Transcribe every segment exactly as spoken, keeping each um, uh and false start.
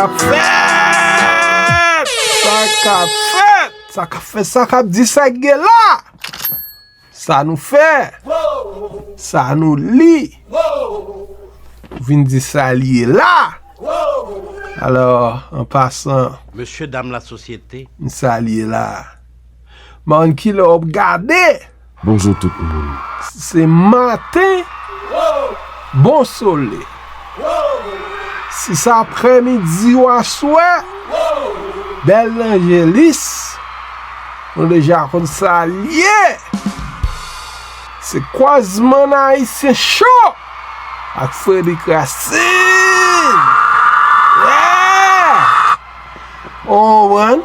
K ap fèt? Sa k ap fèt? Sa k ap fèt? Sa k ap di sa k gen la? Sa nou fè? Sa nou li? Vin di sa li ye la? Alò, an pasan, Mesye dam lasosyete, m salye la. Mwen kilè w ap gade? Bonjou tout moun. Se maten, bon sole. Si se aprèmidi ou aswè, bèl lanjelis, nou deja konn sa l ye. Se kwazman ayisyen cho ak Frederick Racine. Yeah! Ou konprann?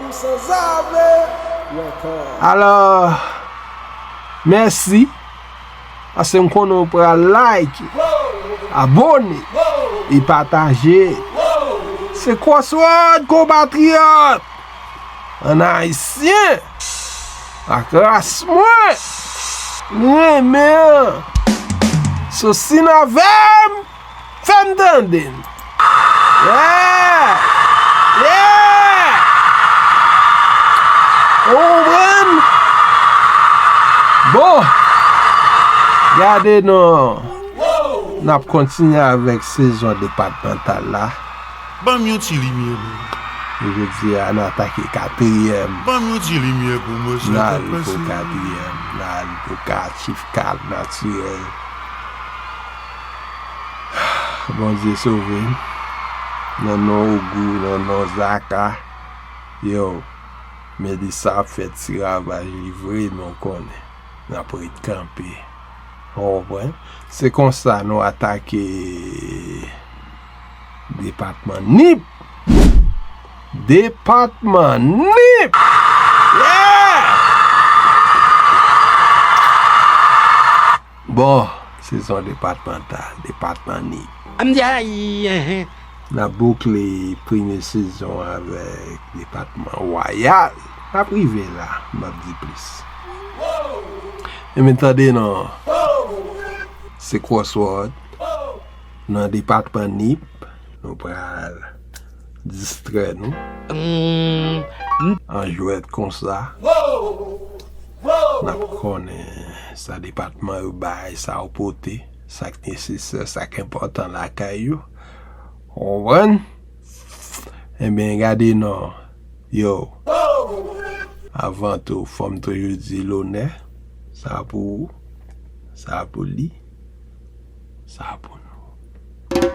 Alò, mèsi. Paske m konnen w pral like, abone e pataje. Se Crossword, konpatriyòt! An ayisyen, ak ras mwen, m renmen an. So si n avè m, fè m tande n. Yeah! Yeah! Ou konprann? Bon, gade non. N ap kontinye avèk sezon depatmantal la. Ban m yon ti limyè, non. E jodi a, n atake katriyèm. Ban m yon ti limyè pou mwen, sa. N al pou katriyèm, n al pou kat, chif kat natirèl. Bondye sove m. Nan non Ogou, nan non Zaka. Yo, Melissa ap fè ti ravaj li vre, men w konnen. N ap ret kanpe. Ou konprann? Se konsa nou atake depatman Nip. Depatman Nip! Yeah! Bon, sezon depatmantal, depatman Nip. N ap boukle premye sezon avèk depatman Wayal. N ap rive la, m ap di plis. Ebyen, tande non. Se Crossword. Nan depatman Nip, nou pral distrè nou. An jwèt konsa, n ap konnen sa depatman yo bay, sa yo pote, sa k nesesè, sa k enpòtan lakay yo. Ou konprann? Ebyen, gade non. Yo. Avan tou, fò m toujou di lonè. Sa pou ou. Sa pou li. Sa pou nou.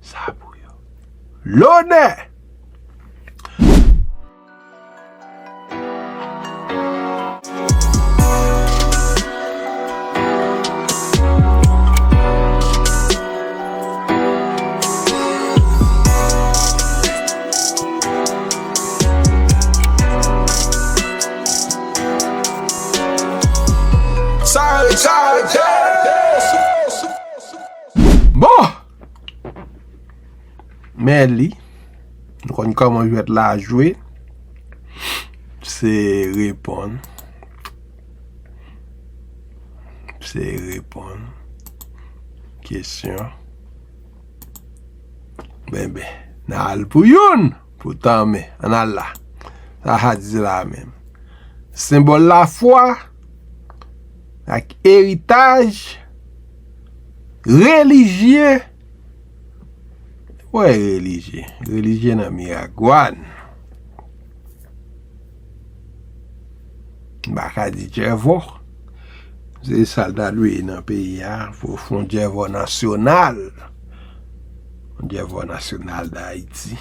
Sa pou yo. Lonè! Bon! Men li, nou konn kòman jwèt la jwe. Se reponn. Se reponn kesyon. Benben, n a al pou youn, pou tanmen. Ann al la. Sa sa di la menm. Senbòl lafwa ak eritaj relijye. Wè relijye. Relijye nan Miragwàn. M pa ka di djèvò. Se sa l ta dwe ye nan peyi a. Fò fè yon djèvò nasyonal. Yon djèvò nasyonal Dayiti.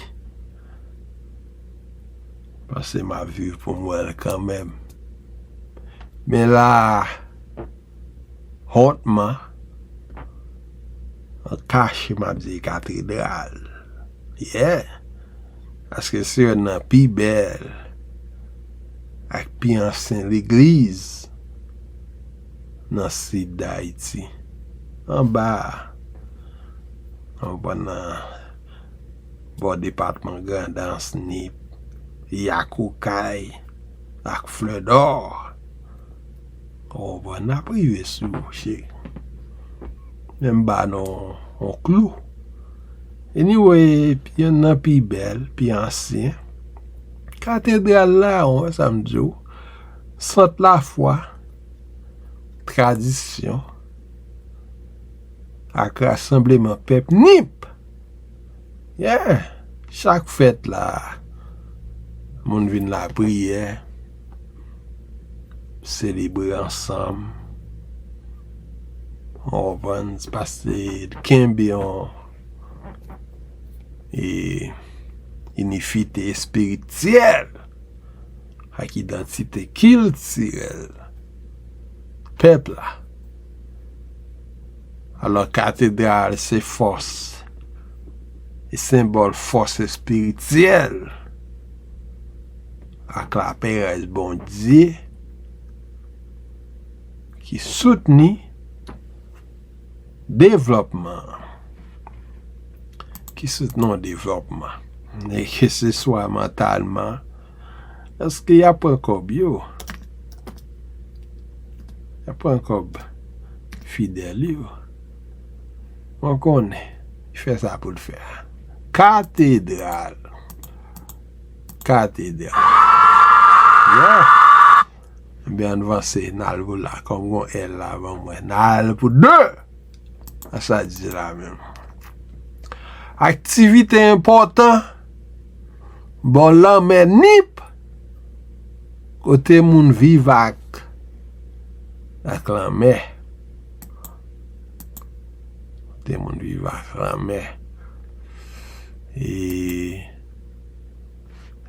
Paske m ap viv pou m wè l kanmenm. Men la, hontman, an kache m ap di katedral. Yeah. Paske se youn nan pi bèl ak pi ansyen legliz nan sid Dayiti. Anba a, anba nan bò depatman Grandans, Nip, Yakokay ak Flèdò. Ou konprann, n ap rive sou ou, cheri. Men m ba nou yon klou. Anyway, yonn nan pi bèl, pi ansyen. Katedral la, ou wè sa m di w, sant lafwa, tradisyon, ak rasanbleman pèp Nip. Yeah! Chak fèt la, moun vin lapriyè, selebre ansanm. Ou konprann? Pase kenbe yon, e, inifite espirityèl ak idantite kiltirèl pèp la. Alò, katedral se fòs, e senbòl fòs espirityèl ak laperèz Bondye ki soutni devlòpman, ki soutni yon devlòpman, e ke se swa mantalman, paske y ap pran kòb yo, y ap pran kòb fidèl yo. Mwen konnen, li fè sa pou l fè. Katedral. Katedral. Yeah. Ebyen, ann vanse, n al pou la. Kòm gon L la, ban mwen. N al pou de. Sa sa di la menm. Aktivite enpòtan bò lanmè Nip, kote moun viv ak, ak lanmè. Kote moun viv ak lanmè. E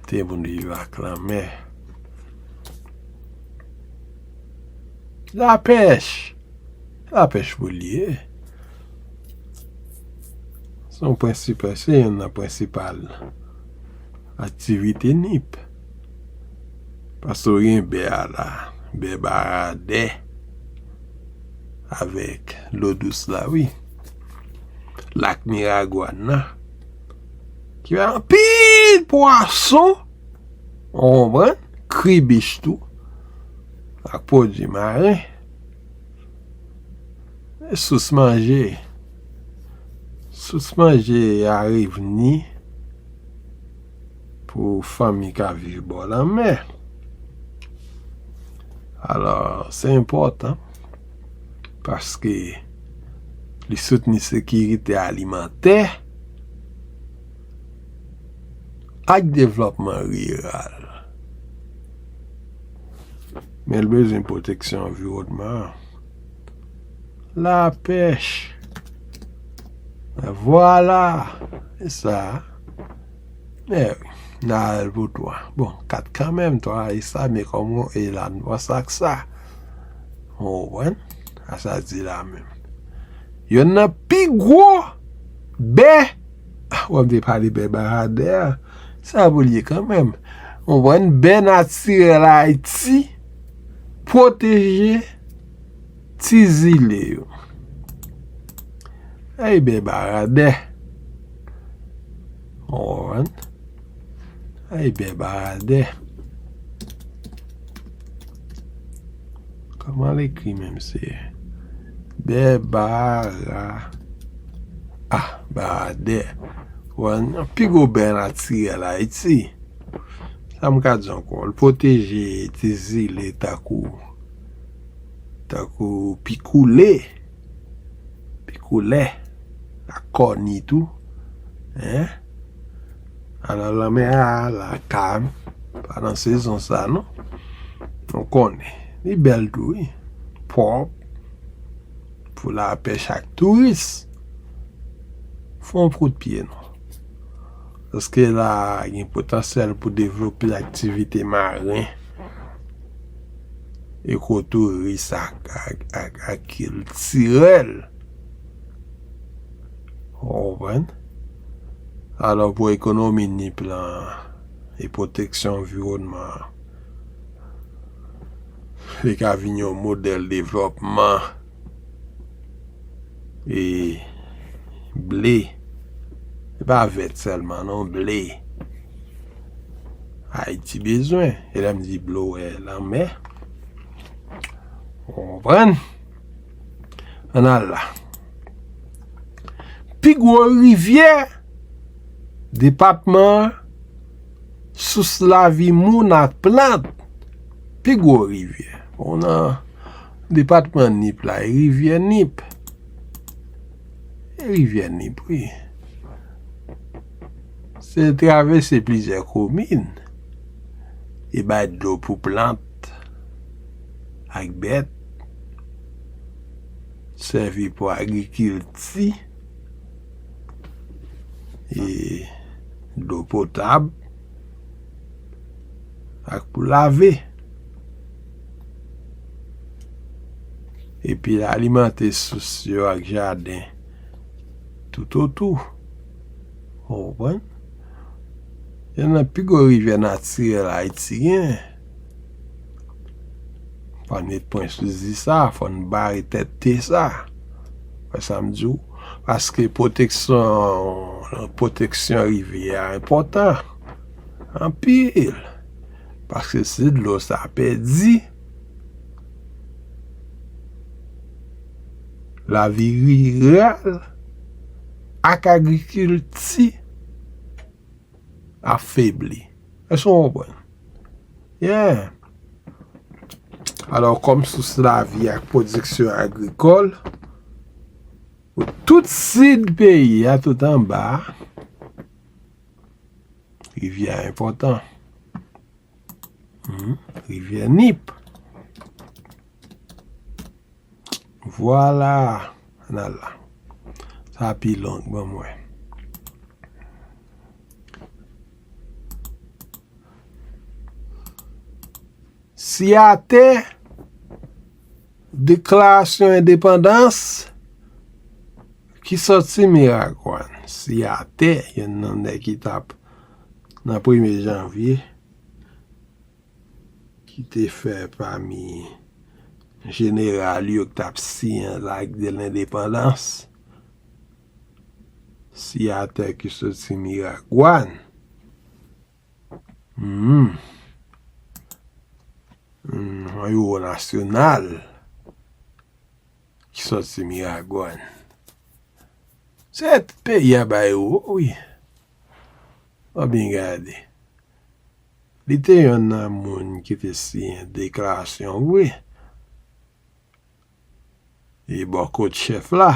Te moun viv ak lanmè. Lapèch. Lapèch pou l ye. Se yon prensipal, se youn nan prensipal aktivite Nip. Paske w gen bè a la, bè Baradè, avèk Lodous la, wi. Lak Miragwàn nan, ki bay anpil pwason, ou konprann, kribich tou, ak pwodui maren. E sous manje, sous manje a revni pou fanmi k ap viv bò lanmè. Alò, se enpòtan paske li soutni sekirite alimantè ak devlòpman riral. Men l bezwen pwoteksyon anviwònman an. Lapèch. Vwala. E sa. Mèwi, n al pou twa. Bon, kat kanmenm, twa e sa, men kòm yon e la, n panse ak sa. Ou konprann? A sa di la menm. Youn nan pi gwo bè. Ah, w ap de pale bè Baradè a. Sa pou l ye kanmenm. Ou konprann? Bè natirèl Ayiti. Pwoteje ti zile yo. Ay, bè Baradè. Ou konprann? Ay, bè Baradè. Kòman l ekri menm se bè Bara-, ah, Baradè. Ou konprann? Pi gwo bè natirèl Ayiti. Sa m ka di ankò? L pwoteje ti zile tankou, tankou Pikoulè, Pikoulè, ak Kòni tou, en. Alò, lanmè a la kalm, pa nan sezon sa non. Nou konnen, li bèl tou, wi. Pwòp, pou lapèch ak touris. Fè yon kout pye non. Paske la gen potansyèl pou devlope aktivite maren, ekotouris ak, ak, ak, ak kiltirèl. Ou konprann? Alò, pou ekonomi Nip lan e pwoteksyon anviwònman an, li ka vin yon modèl devlòpman. E ble. E pa vèt sèlman, non, ble. Ayiti bezwen. E lè m di ble, w wè lanmè. Ou konprann? Ann al la. pi gwo rivyè depatman an, sous lavi moun ak plant, pi gwo rivyè. Bon, nan depatman Nip la, e rivyè Nip. E rivyè Nip, wi. Se travèse plizyè komin. E bay dlo pou plant ak bèt. Sèvi pou agrikilti. E dlo potab ak pou lave. Epi l alimante sous yo ak jaden toutotou. Ou konprann? Youn nan pi gwo rivyè natirèl Ayiti gen. Fò n met pwen sou zi sa, fò n bare tèt te sa. Wè sa m di w? Paske pwoteksyon, pwoteksyon rivyè a enpòtan anpil. Paske si dlo sa pèdi, lavi riral ak agrikilti ap febli. Èske w konprann? Yeah. Alò, kòm sous lavi ak pwodiksyon agrikòl, pou tout sid peyi a, tout anba a, rivyè a enpòtan. Hmm, rivyè Nip. Vwala. Ann al la. Sa pi long, ban m wè. Siyatè Deklarasyon Endepandans ki sòti Miragwàn. Siyatè, youn nan nèg ki t ap nan premye janvye, ki te fè pami jeneral yo k t ap siyen Lag de Lendepandans, siyatè ki soti Miragwàn. Hmm. Hmm, yon ewo nasyonal ki soti Miragwàn. Se peyi a bay ewo, wi. An byen gade. Li te yonn nan moun ki te siyen deklarasyon vre. E bò kot chèf la,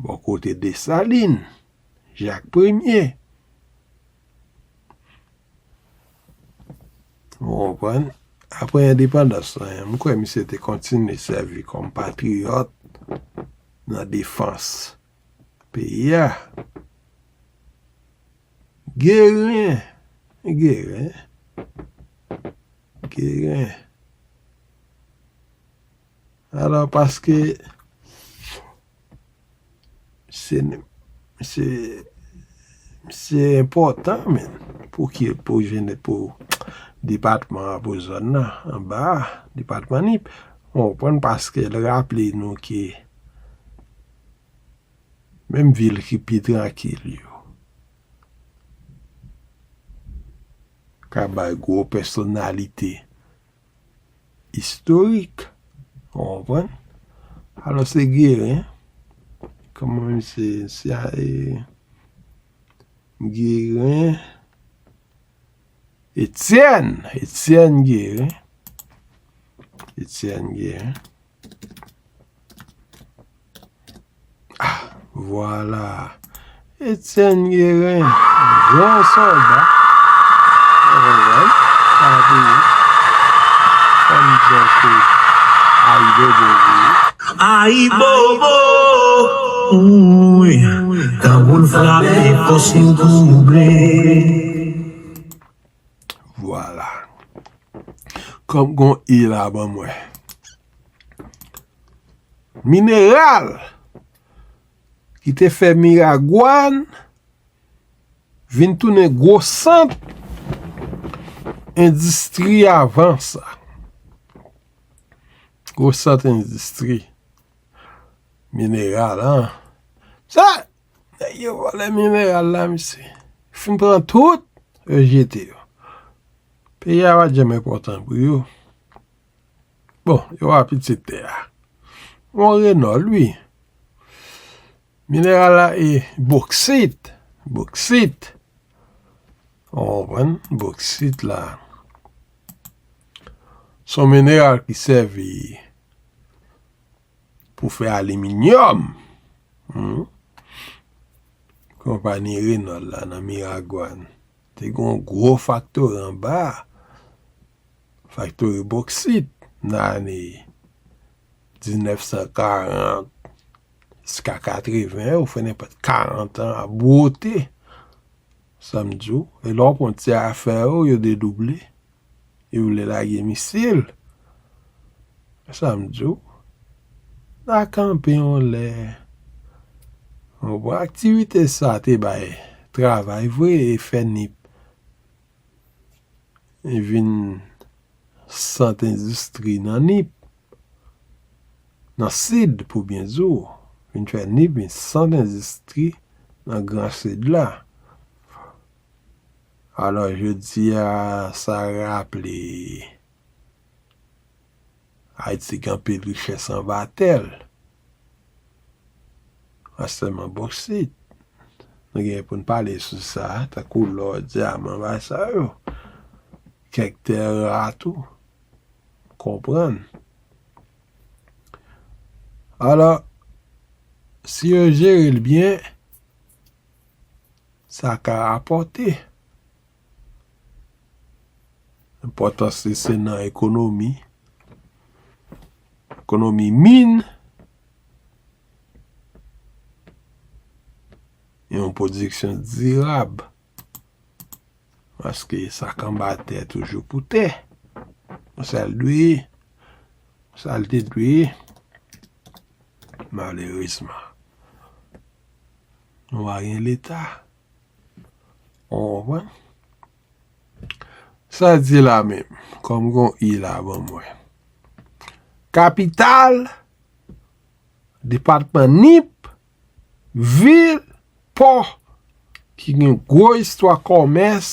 bò kote Desalin, Jak Premye. Ou konprann? Apre endepandans lan, m kwè misye te kontinye sèvi kòm patriyòt nan defans peyi a. Guérin, Guérin, Guérin. Alò, paske se, se, se enpòtan, men, pou ki, pou jene, pou depatman an, pou zòn nan, anba a, depatman Nip. Ou konprann, paske l raple nou ke menm vil ki pi trankil yo ka bay gwo pèsonalite istorik. Ou konprann? Alò, se Guérin. Kòman misye, se a, e, Guérin. Etienne. Etienne Guérin. Etienne Guérin. Ah, vwala. Etienne Guérin, gran sòlda. Ou konprann? Sa te, sa m di ankò, Ayibobo vre. Ayibobo, wi, tanbou l frape, fòs nou twouble. Vwala. Kòm gon e la ban mwen. Mineral ki te fè Miragwàn vin tounen gwo sant endistri avan sa. Gwo sant endistri mineral, an. Sa, nèg yo vòlè mineral la, misye. Fin pran tout, yo jete yo. Peyi a pa t janm enpòtan pou yo. Bon, yo pa pitit tè a. Yon Renòl, wi. Mineral la e boksit. Boksit. Ou konprann? Boksit la. Se yon mineral ki sèvi pou fè aliminyòm. Hmm. Konpayi Renòl la nan Miragwàn te gen yon gwo faktori anba a. Faktori boksit nan ane diznèf san karant jiska katreven, ou fè nenpòt karant an ap bwote. Sa m di w, e lè w pran ti afè yo, yo dedouble. Yo vle lage misil. Sa m di w, n a kanpe yon lè. Bon, aktivite sa te bay travay vre e fè Nip vin sant endistri nan Nip, nan Sid, pou byen di w, vin fè Nip vin sant endistri nan Gran Sid la. Alò, jodi a, sa raple Ayiti gen anpil richès anba tè l. Pa sèlman boksit. Nou gen pou n pale sou sa, tankou lò, dyaman, bagay sa yo. Kèk tè ra tou. Konprann. Alò, si yo jere l byen, sa ka rapòte. Enpòtans li se nan ekonomi. Ekonomi min, yon pwodiksyon dirab. Paske sa k anba tè toujou pou tè. Sa l dwe, sa l te dwe, malerezman. Nou pa gen Leta. Ou konprann? Sa di la menm, kòm gon i la ban mwen. Kapital, depatman Nip, vil, pò, ki gen gwo istwa kòmès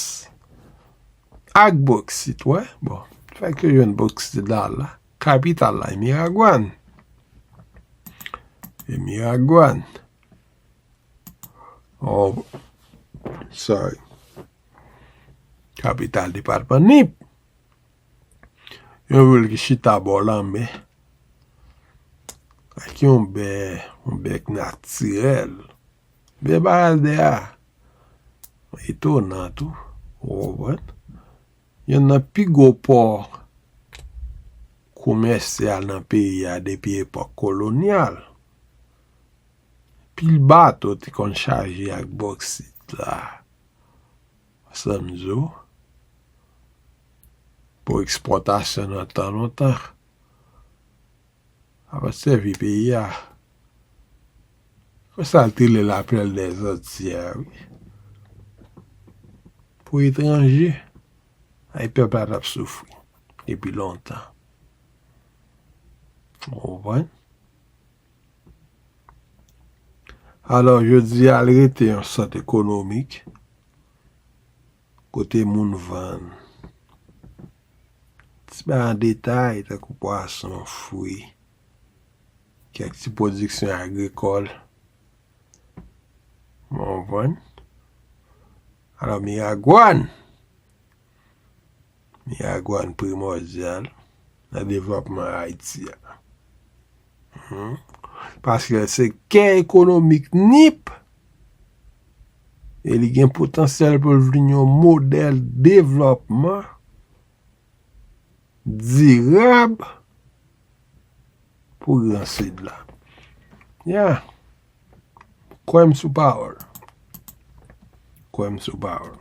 ak boksit, wè. Bon, fèk yo jwenn boksit la, la. Kapital la, e Miragwàn. E Miragwàn. Oh, sorry. Kapital depatman Nip. Yon vil ki chita bò lanmè. Ak yon bè, yon bèk natirèl. Bè Baradè a. Etonan tou. Ou konprann? Youn nan pi gwo pò komèsyal nan peyi a depi epòk kolonyal. Pil bato te konn chaje ak boksit la. Sa m di w, pou ekspòtasyon nan tan lontan. Ap sèvi peyi a. Konsa l te rele lapèl dèzanti a, wi. Pou etranje, ay pèp la t ap soufri depi lontan. Ou konprann? Alò, jodi a, l rete yon sant ekonomik, kote moun vann ti bagay an detay, tankou pwason, fwi, kèk ti pwodiksyon agrikòl. Ou konprann? Alò, Miragwàn, Miragwàn primòdyal nan devlòpman Ayiti a. Hmm. Paske se kè ekonomik Nip, e li gen potansyèl pou l vin yon modèl devlòpman dirab pou Gran Sid la. Ya. Kwè m sou pawòl. Kwè m sou pawòl.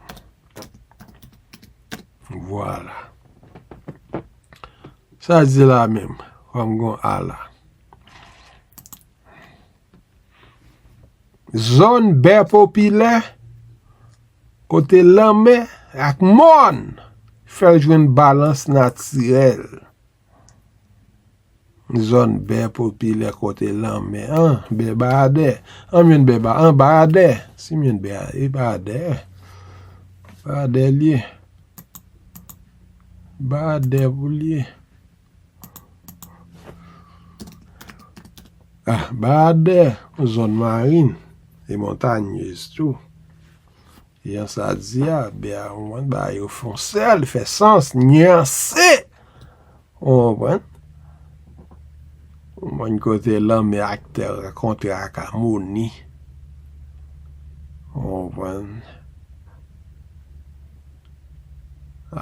Vwala. Sa di la menm, kòm gon a la. Zòn bè popilè, kote lanmè ak mòn fè l jwenn balans natirèl. Zòn bè popilè kote lanmè, an, bè Baradè. An, m jwenn bè Ba-, an, Baradè. Si m jwenn bè, e Baradè. Baradè l ye. Baradè pou l ye. Ah, Baradè, yon zòn marin. e montanyez tou. E jan sa di a, bè a, ou konprann, bagay yo fè yon sèl, fè sans, nyanse. Ou konprann? Ou konprann kote lanmè ak tè rankontre ak amoni. Ou konprann?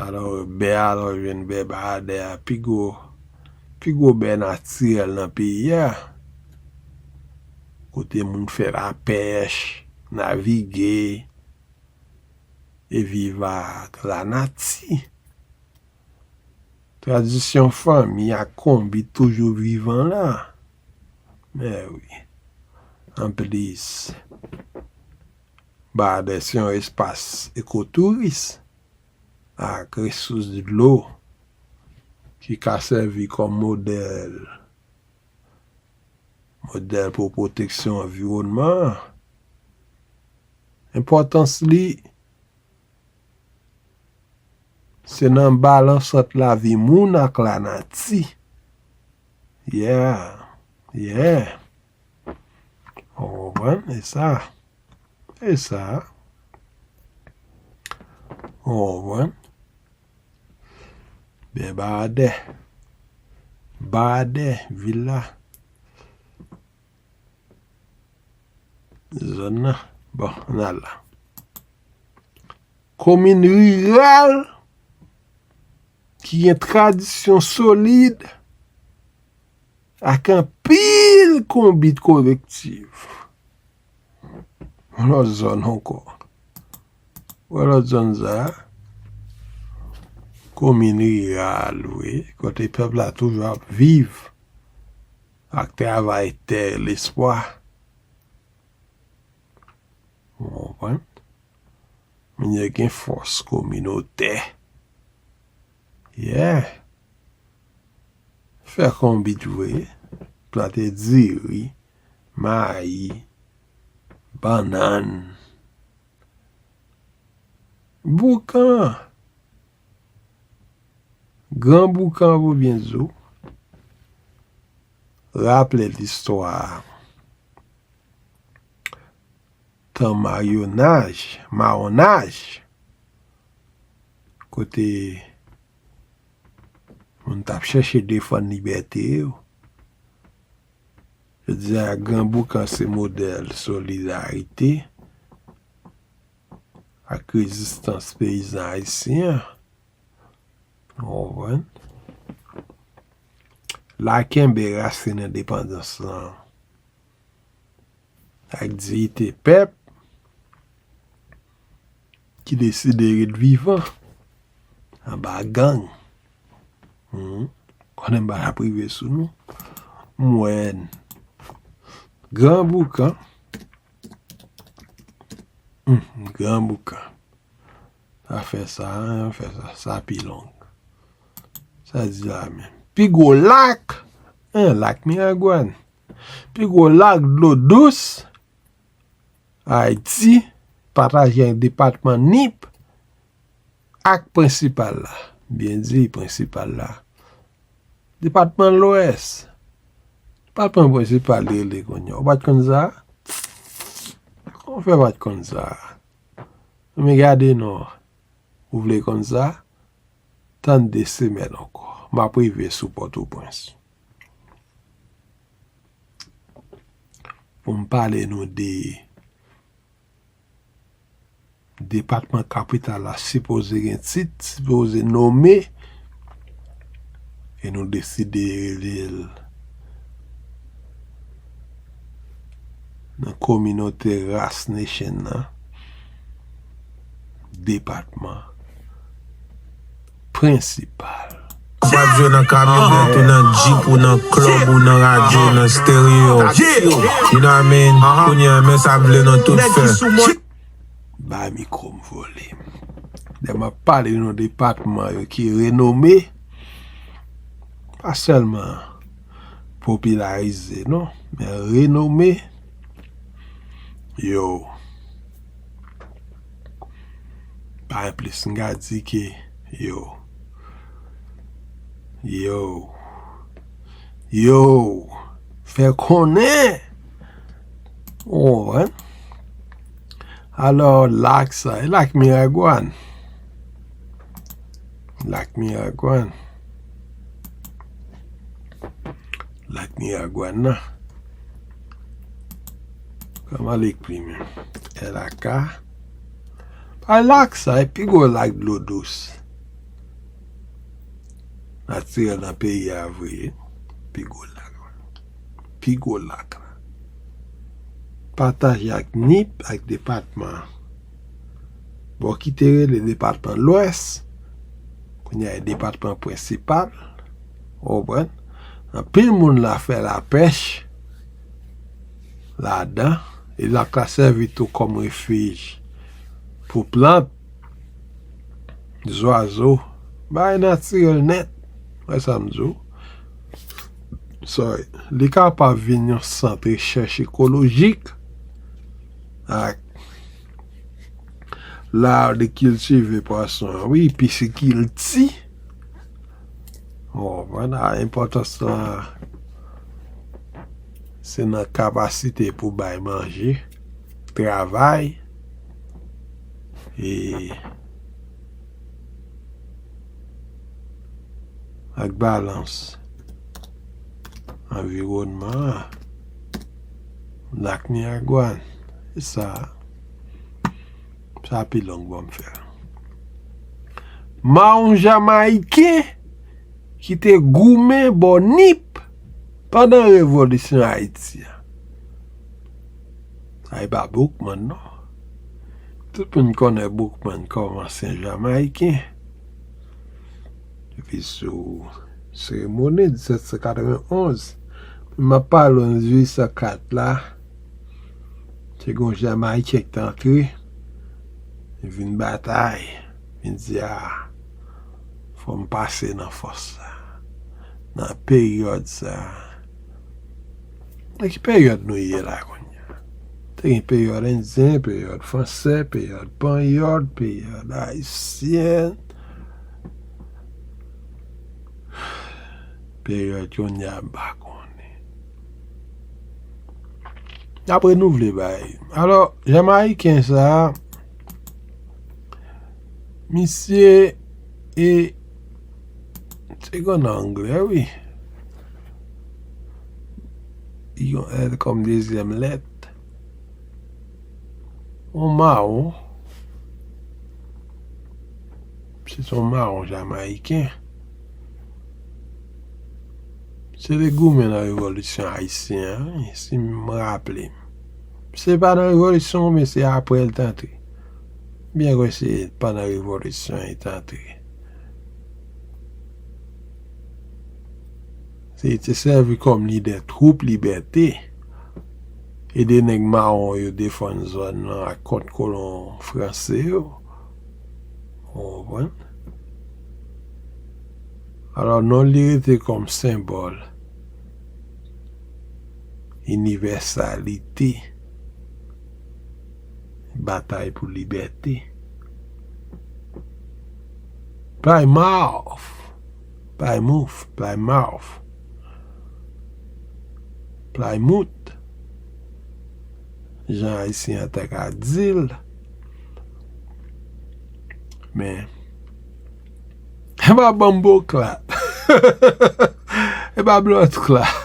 Alò, bè a, lè w jwenn bè Baradè a, pi gwo, pi gwo bè natirèl nan peyi a. Kote moun fè lapèch, navige, e viv ak lanati. Tradisyon fanmi ak konbit toujou vivan la. Mè wi. Anplis, Baradè se yon espas ekotouris ak resous dlo ki ka sèvi kòm modèl, modèl pou pwoteksyon anviwònman an. Enpòtans li, se nan balans ant lavi moun ak lanati. Yeah, yeah. Ou konprann? E sa. E sa. Ou konprann? Bè Baradè. Baradè, vil la. Zòn nan. Bon, n al la. Komin riral ki gen tradisyon solid ak anpil konbit kolektif. Yon lòt zòn ankò. Wè lòt zòn sa a? Komin riral, wi, kote pèp la toujou ap viv ak travay tè, lespwa. Ou konprann? Moun yo gen fòs kominotè. Yeah. Fè konbit vre. Plante diri, mayi, bannann. Boukan. Gran boukan pou byen di w. Raple listwa tan mayonaj, mawonaj, kote moun t ap chèche defann libète yo. Jodi a, Gran Boukan se modèl solidarite ak rezistans peyizan ayisyen an. Ou konprann? La kenbe rasin endepandans lan ak diyite pèp ki deside ret vivan anba gang. Hmm. Konnen m pa t ap rive sou nou. M wè n. Gran Boukan. Hmm, Gran Boukan. Afè sa, afè sa, sa pi long. Sa di la menm. Pi gwo lak, en, lak Miragwàn. Pi gwo lak dlo dous Ayiti, pataje ak depatman Nip ak prensipal la. Byen di, prensipal la. Depatman Lwès. Depatman prensipal li rele kounye a. Ou pa t konn sa? Kòman w fè pa t konn sa? Men gade non. Ou vle konn sa? Tann de semèn ankò. M ap rive sou Pòtoprens. Pou m pale nou de depatman kapital la sipoze gen tit, sipoze nome, e nou deside rele l nan kominote Ras Nation nan, depatman prensipal. W ap jwe nan kamyonèt ou nan jip ou nan klèb ou nan radyo ou nan stereo. You know what I mean? Kounye a, men sa vle nou tout fè. Bay mikwo m vole. Lè m ap pale de yon depatman yo ki renome, pa sèlman popilarize, non, men renome, yo, pa gen plis m ka di ke yo, yo, yo, fè konnen, ou konprann? Alò, lak sa, e lak Miragwàn. Lak Miragwàn. Lak Miragwàn nan. Kòman li ekri menm? L A K. Pa lak sa, e pi gwo lak dlo dous natirèl nan peyi a vre. Pi gwo lak. Pi gwo lak la. Pataje ak Nip, ak depatman. Bon, ki te rele depatman Lwès, kounye a e depatman prensipal. Ou konprann? Anpil moun la fè lapèch ladan, e lak la sèvi tou kòm refij pou plant, zwazo, bagay natirèl nèt. Wè sa m di w. Sorry. Li kapab vin yon sant rechèch ekolojik ak la de kiltive pwason an. Wi, pisikilti. Bon, vwala, enpòtans lan se nan kapasite pou bay manje, travay, e ak balans anviwònman an. Lak Miragwàn, se sa. Sa pi long, bon, m fè l. Mawon jamayiken ki te goumen bò Nip pandan revolisyon Ayiti a. Sa e pa Boukman, non. Tout moun konnen Boukman kòm ansyen jamayiken. Epi sou seremoni disèt san katrevenn onz, m ap pale w, dizuit san kat la, te gen yon jamayiken ki t antre, li vin batay, vin di, a, fò m pase nan fòs sa, nan peryòd sa. Nan ki peryòd nou ye la kounye a? Te gen peryòd endyen, peryòd fransè, peryòd panyòl, peryòd ayisyen, peryòd kounye a m pa konnen. Y ap renouvle bagay. Alò, jamayiken sa a, misye e, se gen nan anglè, wi. Yon L kòm dezyèm lèt. Yon mawon. Se te yon mawon jamayiken. Se te goumen nan revolisyon ayisyen an, wi, si m raple m. Se pa nan revolisyon, men se apre l t antre. Byen kwè se pandan revolisyon an li t antre. Se li te sèvi kòm lidè twoup Libète. Ede nèg mawon yo defann zòn nan ak kont kolon franse yo. Ou konprann? Alò, non li rete kòm senbòl inivèsalite, batay pou libète. Plymouth, Plymouth, Plymouth, Plymouth, jan ayisyen an ta ka di l. Men, e pa Bumboclaat. E pa Bloodclaat.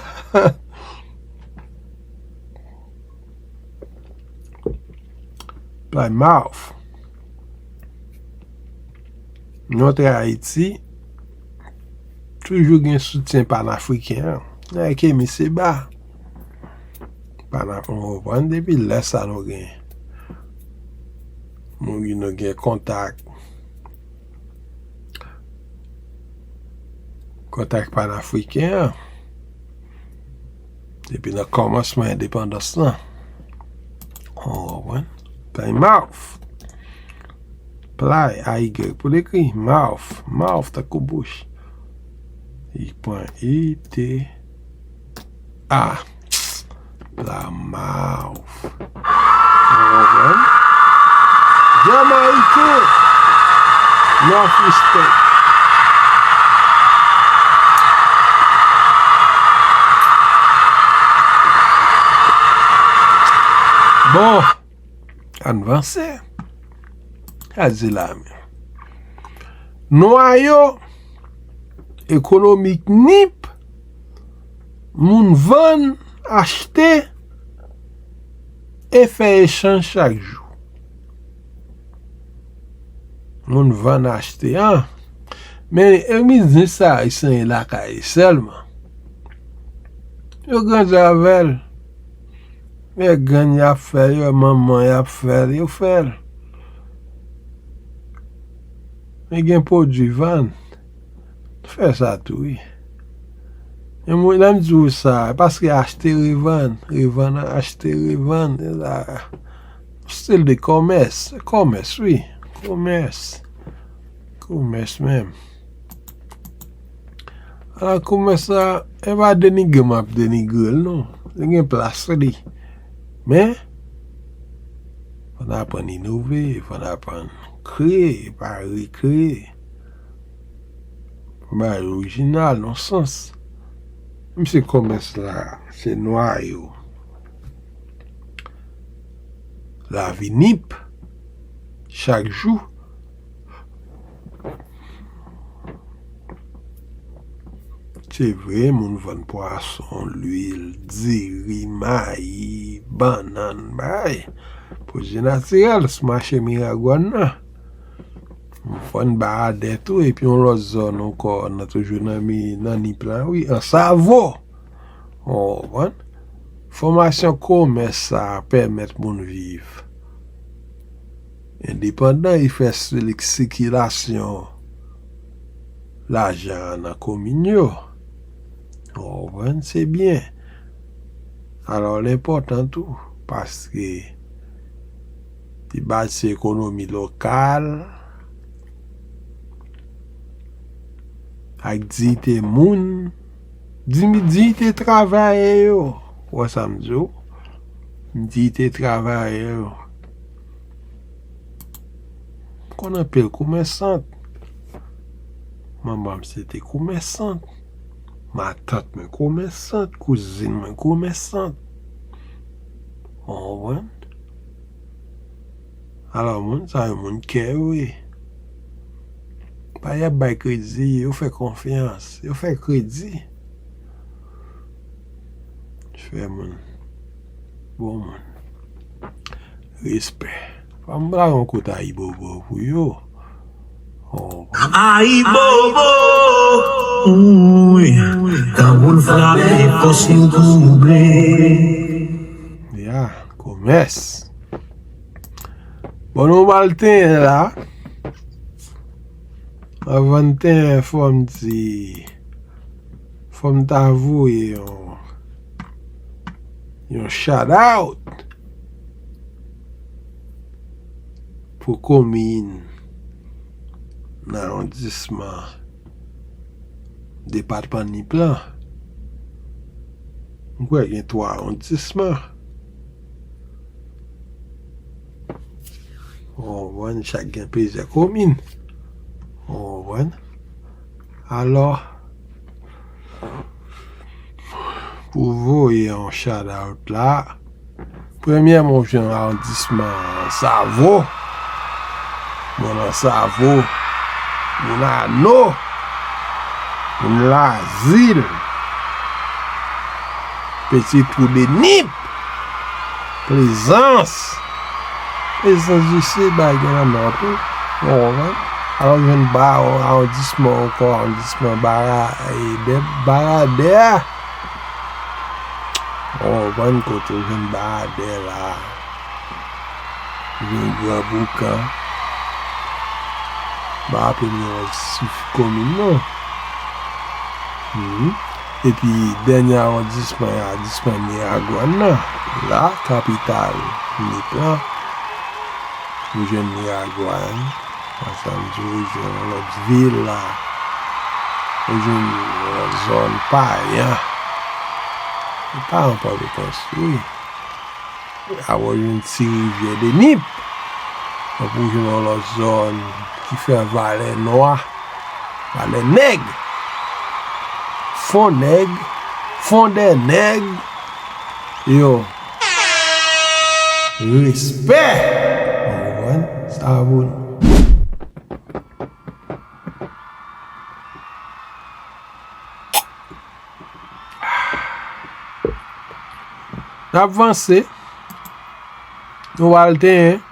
Plymouth. Nou antre Ayiti, toujou gen soutyen panafriken an. Nèg Kemi Seba. Panafriken, ou konprann, depi lè sa nou gen. Nou, nou gen kontak. Kontak panafriken an. Depi nan kòmansman endepandans lan. Ou konprann? Plymouth. Play, A Y pou l ekri. Mouth. Mouth, tankou bouch. I pran I, T, A. Plymouth. Ou konprann? Jamayiken. North Eastern. Bon. Ann vanse. Sa di la menm. Nwayo ekonomik Nip, moun vann, achte e fè echanj chak jou. Moun vann, achte, an. Men, e biznis sa, Ayisyen lakay sèlman. Yo grandi avè l. E grann y ap fè l, e manman y ap fè l, yo fè l. E gen pwodui vann. Fè sa tou, wi. E mwen, lè m di w sa, paske achte, revann, revann, achte, revann, e la, stil de kòmès, kòmès, wi. Kòmès. Kòmès menm. Ala kòmès la, e pa denigre m ap denigre l, non. Li gen plas li. Men, fò n aprann inove, fò n aprann kreye, pa rekreye. Fò bagay orijinal, nan sans. Menm si kòmès la, se nwayo lavi Nip, chak jou. Se vre, moun vann pwason, lwil, diri, mayi, bannann, bay. Pwodui natirèl, sou mache Miragwàn nan. Fò n ba adè tou, epi yon lòt zòn ankò, nan toujou nan mi, nan Nip la, wi, Ansavo. Ou konprann? Fòmasyon kòmès sa a pèmèt moun viv endepandan, e fè si-, sikilasyon lajan an nan komin yo. Ou konprann? Se byen. Alò, l enpòtan tou, paske li bati ekonomi lokal ak diyite moun, di-, diyite travayè yo. Ou wè sa m di w? Diyite travayè yo. M konn anpil komèsant. Manman m se te komèsant. Matant mwen komèsant, kouzin mwen komèsant. Ou konprann? Alò, moun sa yo, moun kè yo ye. Pa y ap bay kredi, yo fè konfyans, yo fè kredi. Fè moun. Bon moun. Respè. Fò m ba yon kout ayibobo pou yo. Oh, ayibobo, wi. Tanbou l frape, fòs nou twouble. Ya, kòmès. Bon, nou ba l tenyen la. Avan n tenyen, fò m di, fò m ta voye yon, yon shout out pou komin nan awondisman depatman Nip lan. M kwè gen twa awondisman. Ou konprann, chak gen plizyè komin. Ou konprann? Alò, pou voye yon shout out la, premyèman, ou jwenn awondisman Ansavo. Moun Ansavo, moun Ano, moun Lazil, Petit Trou de Nip, Plezans. Plezans di Sid, bay gen nan Nò tou. Ou konprann? Alò, jwenn ba, awondisman ankò, awondisman Bara, e, de, Baradè a. Ou konprann kote w jwenn Baradè la. Jwenn Gran Boukan. M pa raple m yon lòt sif komin non. Mhm. Epi dènye awondisman, awondisman Miragwàn nan, la kapital Nip lan, ou jwenn Miragwàn, ansanm di ou jwenn yon lòt vil la, ou jwenn yon lòt zòn Payan. Payan Pòtoprens tou wi. Apre w jwenn Ti Rivyè de Nip. Epi w jwenn yon lòt zòn ki fè Valè Nwa, Valè Nèg, Fon Nèg, Fon dè Nèg. Yo, respè. Sa pou nou. N ap vanse. Nou pral tenyen.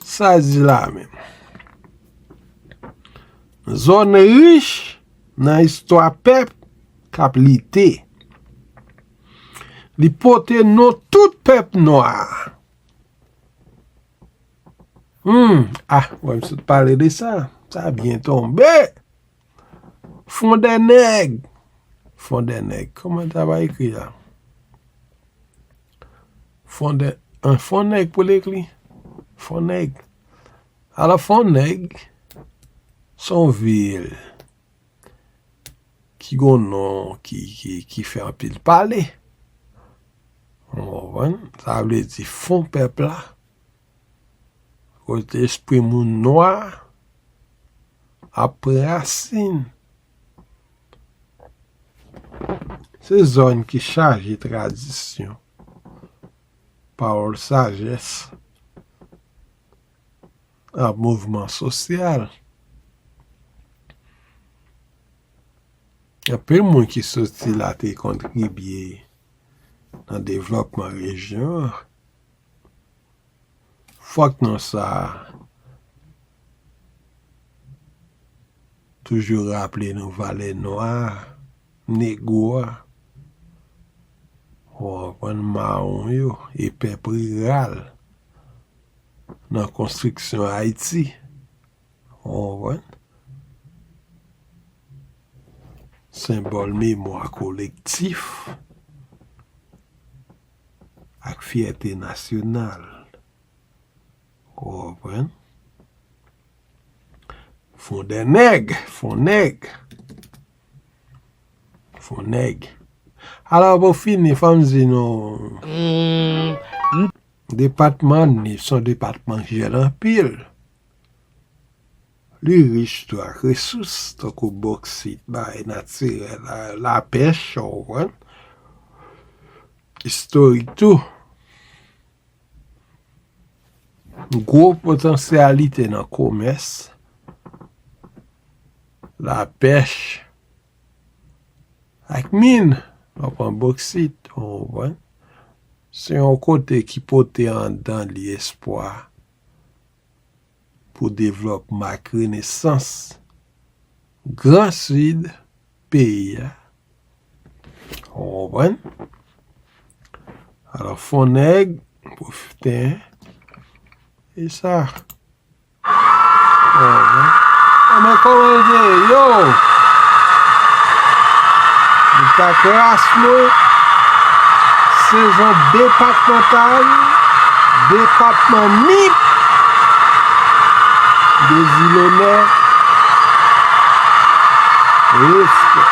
Sa di la menm. Zòn rich nan istwa pèp k ap lite. Li pote non tout pèp nwa a. Hmm, ah, wè, m sot pale de sa. Sa byen tonbe. Fondènèg. Fondènèg. Kòman sa va ekri la? Fondè, an, Fonnèg pou l ekri. Fonnèg. Alò, Fonnèg, se yon vil ki gon non, ki, ki, ki fè anpil pale. Ou konprann? Sa vle di fon pèp la. Kote espri moun nwa ap pran rasin. Se zòn ki chaje tradisyon, pawòl sajès, ak mouvman sosyal. Anpil moun ki soti la te kontribye nan devlòpman rejyon an. Fòk non sa a toujou raple nou valè nwa, negwo a, ou konprann, mawon yo, e pèp riral nan konstriksyon Ayiti. Ou konprann? Senbòl memwa kolektif ak fyète nasyonal. Ou konprann? Fondènèg, Fonnèg. Fonnèg. Alò, pou fini, fò m di nou, depatman Nip se yon depatman ki jèn anpil. Li rich tou ak resous, tankou boksit, bagay natirèl, la, lapèch, ou konprann? Istorik tou. Gwo potansyalite nan komès, lapèch, ak min, lè w pran boksit, ou konprann? Se yon kote ki pote anndan li espwa pou devlòpman ak renesans Gran Sid peyi a. Ou konprann? Alò, Fonnèg, pwofite, e sa. Ou konprann? Anben, kòman l ye, yo? Nou pa kras nou. Sezon depatmantal, depatman Nip, de Zilonè, respè.